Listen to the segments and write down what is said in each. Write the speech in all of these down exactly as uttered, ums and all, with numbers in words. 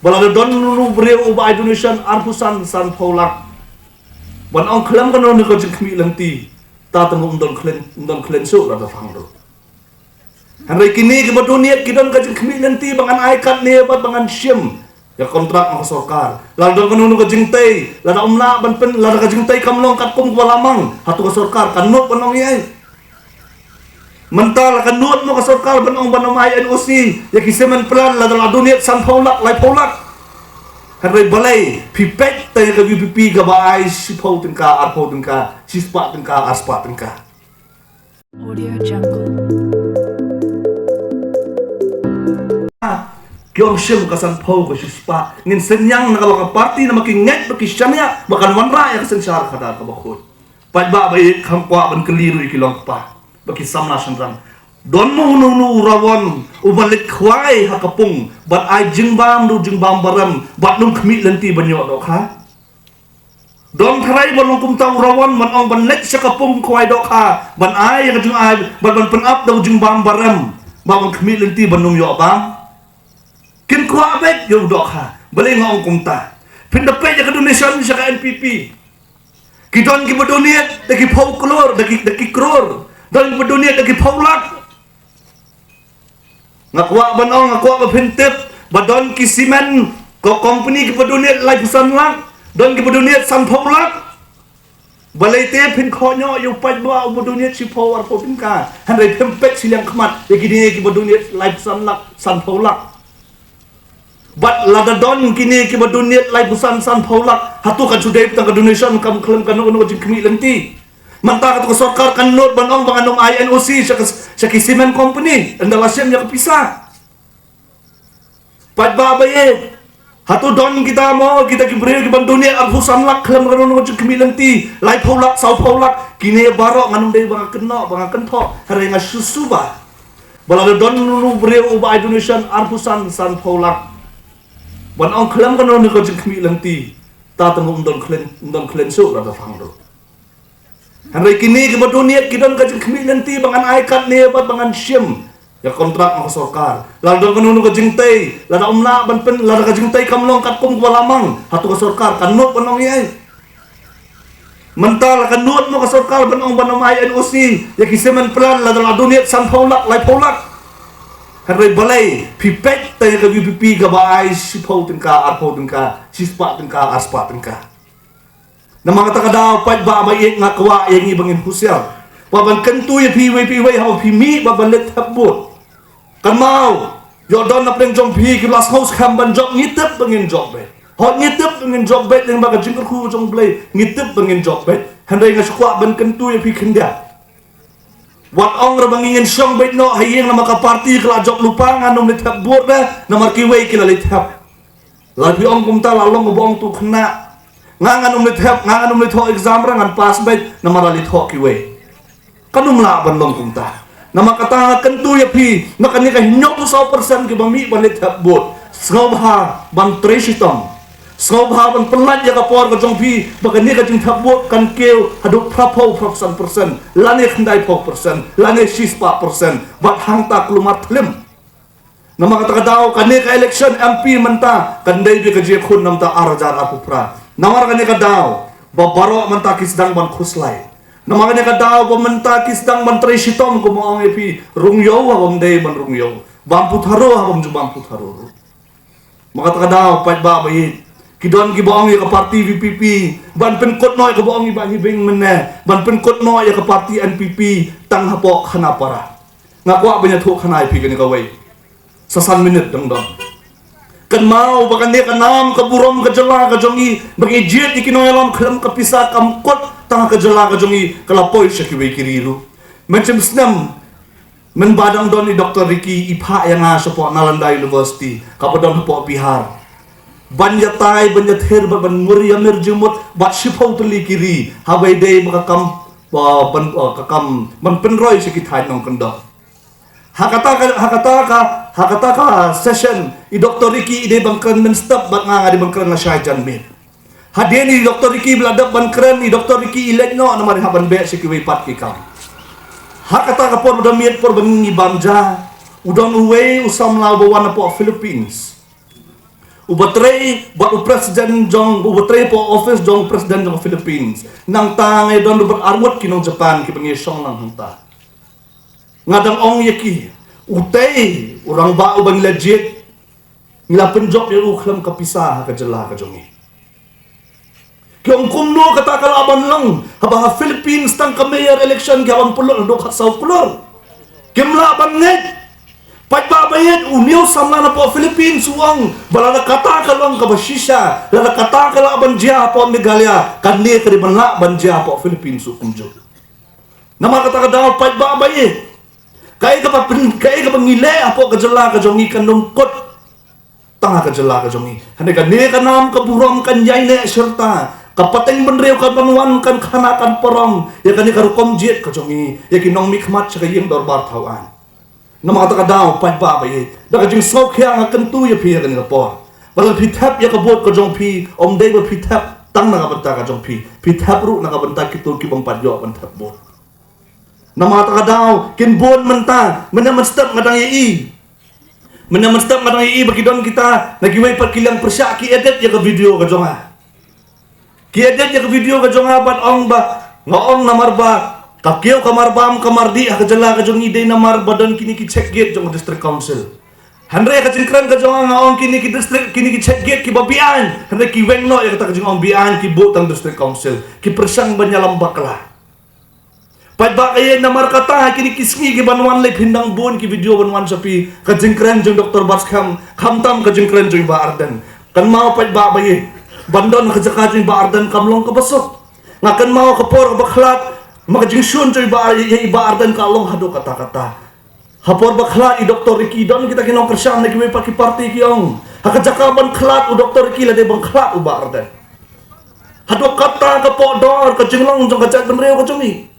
Ba lada don uno uno u briew uba ai donation arphew san, sanphew lak, ban ong khlem kano kano ka jingkhmih lynti, ta tang um don khlem, um don khlem suk lada phang ruh. Hynrei kine kiba donate ki don ka jingkhmih lynti ba ngan ai katne bad ba ngan shim ïa ka kontrak na ka sorkar. Lada don kano kano ka jingtei, lada um lah ban pyn, lada ka jingtei kam long katkum kaba la mang, hato ka sorkar kan nud ban ong ïa ai? Mynta la ka nud mo ka sorkar ban ong ban ym ai N O C ïa ki cement plant lada la donate sanphew lak, laiphew lak? Hynrei balei phi peit tang ïa ka V P P kaba ai shiphew tyngka, arphew tyngka, shispah tyngka, arspah tyngka? Audio Jungle. Ki ong shim ka sanphew, ka shispah. Ngin synñiang na kaba ka party, namar ki ngeit ba ki shaniah ba kan wanrah ïa ka synshar khadar kaba khuid. Paidbah ba ïeit, kham kwah ban kylli ruh ïa ki long kpa bad ki samla shynrang. Don mo uno uno u rawon uba leit khwai ha ka pung ban ai jingbam da u jingbam barem bad ym khmih lynti ban ïoh dohkha? Don tharai ba long kumta u rawon ban ong ban leit sha ka pung khwai dohkha ban ai ïa ka jingai bad ban pynap da u jingbam barem bad ban khmih lynti ban ym ïoh bam? Kin kwah beit ïa u dohkha. Balei nga ong kumta? Phin da peit ïa ka donation sha ka N P P. Ki don kiba donate da ki phew klur, da ki, da ki klur. Don kiba donate da ki phew lak. Nga kwah ban ong, nga kwah ba phin tip ba don ki cement ko-, company kiba donate laiphew san lak, don kiba donate sanphew lak. Balei te phin khohñioh ïa u paidbah uba donate shiphew, arphew tyngka, hynrei phim peit shiliang khmat ïa kine kiba donate laiphew san lak, sanphew lak? Bad lada don kine kiba donate laiphew san, sanphew lak, hato kan shu dei tang ka donation, kam khlem kano kano ka jingkhmih lynti? Mynta kato ka sorkar kan nud ban ong ba ngan ym ai N O C sha ka, sha ki cement company ynda la shim ïa ka pisa. Paidbah ba ïeit, hato don kita mo, kita ki briew kiban donate arphew san lak khlem kano kano ka jingkhmih lynti, laiphew lak, sawphew lak? Kine baroh ngan ym dei ba nga kynnoh, ba nga kynthoh, hynrei nga shu suba. Ba lada don uno uno u briew uba ai donation arphew san, sanphew lak, ban ong khlem kano kano ka jingkhmih lynti, ta tang um don khlem, um don khlem suk lada phang ruh. Hynrei kine kiba donate ki don ka jingkhmih lynti ba ngan ai katne bad ba ngan shim ïa ka kontrak na ka sorkar. Lada don kano kano ka jingtei, lada um lah ban pyn, lada ka jingtei kam long katkum kaba la mang, hato ka sorkar kan nud ban ong ïa ai? Mynta la ka nud mo ka sorkar ban ong ban ym ai N O C ïa ki cement plant lada la donate sanphew lak, laiphew lak? Hynrei balei phi peit tang ïa ka V P P kaba ai shiphew tyngka, arphew tyngka, shispah tyngka, arspah tyngka? Namar kata ka daw paidbah ba ïeit, nga kwah ïa ngi ba ngin husiar. Ba ban kyntu ïa phi iwei pa iwei haba phi mih ba ban leit thep vote. Kynmaw, ïoh don na pdeng jong phi kiba la sngewskhem ban jop, ngi tip ba ngin jop beit. Hooid ngi tip ba ngin jop beit, lyngba ka jingkyrkhu jong U Blei ngi tip ba ngin jop beit. Hynrei nga shu kwah ban kyntu ïa phi khyndiat. Wat ong ruh ba ngi ngin shong beit noh ha ïing namar ka party ka la jop lypa, ngan ym leit thep vote re, namar kiwei ki la leit thep. Lada phi ong kumta la long kaba ong tu khynnah. Nga ngan ym leit thep, nga ngan ym leit thoh exam re, ngan pass beit namar la leit thoh kiwei. Kan ym lah ban long kumta. Namar kata nga kyntu ïa phi, na kane ka hynñiewphew saw percent kiba mih ban leit thep vote, sngewbha ban trei shitom. Sngewbha ban pynlait ïa ka por ka jong phi ba kane ka jingthep vote kan kiew haduh phraphew, phraphew san percent, lane khyndaiphew percent, lane shispah percent. Bad hangta kulmar thlim. Namar kata ka daw kane ka election M P mynta kan dei beit ka jingkhun namar ar hajar arphew phra. Namar kane ka daw ba baroh mynta ki sdang ban khuslai. Namar kane ka daw ba mynta ki sdang ban trei shitom, kumba ong ïa phi, rung ïew ha bym dei ban rung ïew, bam putharu ha bym ju bam putharu ruh. Namar kata ka daw paidbah ba ïeit, ki don kiba ong ïa ka party V P P ban pynkut noh ïa kaba ong i Bah Hibing mynne, ban pynkut noh ïa ka party N P P tang hapoh Khanapara. Nga kwah ban ïathuh khana ïa phi kane kawei. Sa san minit dang don. Kynmaw ba kane ka nam ka burom ka jylla ka jong i, ba ngi jied ïa ki nongïalam khlem ka pisa, kam kut tang ha ka jylla ka jong i, ka la poi sha kiwei ki ri ruh. Mynshem snem mynba dang don i Doctor Ricky, i phah ïa nga shapoh Nalanda University kaba don hapoh Bihar, ban ïatai, ban ïathir bad ban ngur ïamir jingmut bad shiphew tylli ki ri, haba ïadei bad ka kam, ba, ban, ba, ka kam ban pynroi sha ki thaiñ nongkyndong. Ha kata ka, ha kata ka, ha kata ka session, i Doctor Ricky i dei ban kren mynstep bad nga, nga dei ban kren lashai janmiet. Hadien i Doctor Ricky ba la dep ban kren, i Doctor Ricky i leit noh namar i hap ban beh sha kiwei pat ki kam. Ha kata ka por ba da miet, por ba ngi bam ja, u don uwei u samla uba wan napoh Philippines. Uba trei bad u president jong, uba trei hapoh office jong u president jong Philippines. Nangta ngi don ruh bad arngut ki nong Japan kiba ngi shong lang hangta. Nga dang ong ïa ki, utei u rangbah uba ngi la jied, ngi la pynjop ïa u khlem ka pisa ha ka jylla ka jong ngi. Ki ong kumno kata ka lah ban long, haba ha Philippines tang ka mayor election ki hap ban pynlut haduh khatsaw klur. Kim lah ban ngeit. Paidbah ba ïeit, une u samla napoh Philippines u ong ba lada kata ka long kaba shisha, lada kata ka lah ban jia hapoh Meghalaya, kane ka dei ban lah ban jia hapoh Philippines ruh kumjuh. Namar kata ka daw, paidbah ba ïeit, kaei kaba pyn-, kaei kaba ngi leh hapoh ka jylla ka jong ngi kan ym kut tang ha ka jylla ka jong ngi. Hynrei kane ka nam ka burom kan ïaineh shirta. Ka pateng bynriew kan ban wan, kan khana, kan parom ïa kane ka rukom jied ka jong ngi, ïa ki nongmihkhmat sha ka ïing dorbar thaw aiñ. Namar kata ka daw, paidbah ba ïeit, da ka jingsngewkhia nga kyntu ïa phi ha kane ka por, ba lada phi thep ïa ka vote ka jong phi, ym dei ba phi thep tang na ka bynta ka jong phi, phi thep ruh na ka bynta kito ki bym pat ïoh ban thep vote. Namar kata ka daw, kin bun mynta, mynne mynstep nga dang ïohi. Mynne mynstep nga dang ïohi ba ki don kita na kiwei pat ki liang pyrshah ki edit ïa ka video ka jong nga. Ki edit ïa ka video ka jong nga bad ong ba, nga ong namar ba ka kiew ka marbam ka mardih ha ka jylla ka jong ngi dei namar ba don kine ki check gate jong ka District Council. Hynrei ka jingkren ka jong nga, nga ong kine ki district, kine ki check gate kiba beaiñ, hynrei ki weng noh ïa kata ka jingong beaiñ, ki buh tang District Council, ki pyrshang ban ïalam bakla. Paidbah ba ïeit, namar kata ha kine ki sngi ki ban wan lei phin dang bun ki video ban wan sha phi, ka jingkren jong Doctor Batskhem, khamtam ka jingkren jong i Bah Ardent. Kynmaw paidbah ba ïeit, ban don ha ka jaka jong i Bah Ardent kam long kaba suk. Nga kynmaw ka por kaba khlad, ma ka jingshun jong i Bah, ïa i Bah Ardent ka long haduh katta katta. Ha por ba khlad i Doctor Ricky, don kita ki nongkyrshan na kiwei pat ki party ki ong, ha ka jaka ban khlad u Doctor Ricky, lada ban khlad u Bah Ardent. Haduh katta ka poh dor ka jinglong jong ka jaitbynriew ka jong ngi.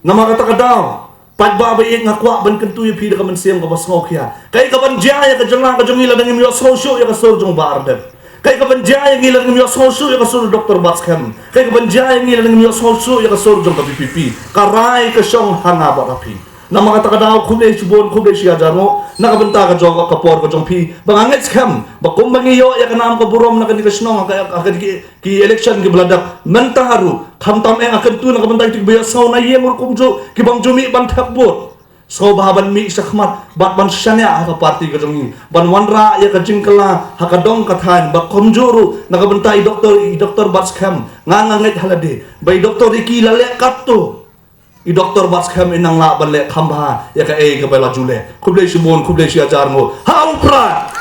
Namar kata ka daw, paidbah ba ïeit, nga kwah ban kyntu ïa phi da ka mynsiem kaba sngewkhia. Kaei ka ban jia ïa ka jylla ka jong ngi lada ngim ïohsngew shuh ïa ka sur jong Bah Ardent? Kaei ka ban jia ïa ngi lada ngim ïohsngew shuh ïa ka sur Doctor Batskhem? Kaei ka ban jia ïa ngi lada ngim ïohsngew shuh ïa ka sur jong ka VPP? Ka rai ka shong ha nga bad ha phi. Namar kata ka daw, khublei shibun, khublei shihajar nguh na ka bynta ka jong ka por ka jong phi, ba nga ngeit skhem ba kumba ngi ïoh ïa ka nam ka burom na kane ka shnong ha ka, ha ka, ki, ki election kiba la dep, mynta ruh khamtam eh nga kyntu na ka bynta kito kiba ïohsngew na ïing ruh kumjuh, ki bym ju mih ban thep vote. Sngewbha ban mih shakhmat bad ban shaniah ha ka party ka jong ngi, ban wanrah ïa ka jingkylla ha ka dong ka thaiñ, bad kumjuh ruh na ka bynta i Doctor, i Doctor Batskhem. Nga, nga ngeit ha lade ba i Doctor Ricky la leh katto, i Doctor Batskhem in nang lah ban leh kham bha ïa kaei kaba la ju leh. Khublei shibun, khublei shihajar nguh. Ha u Prah!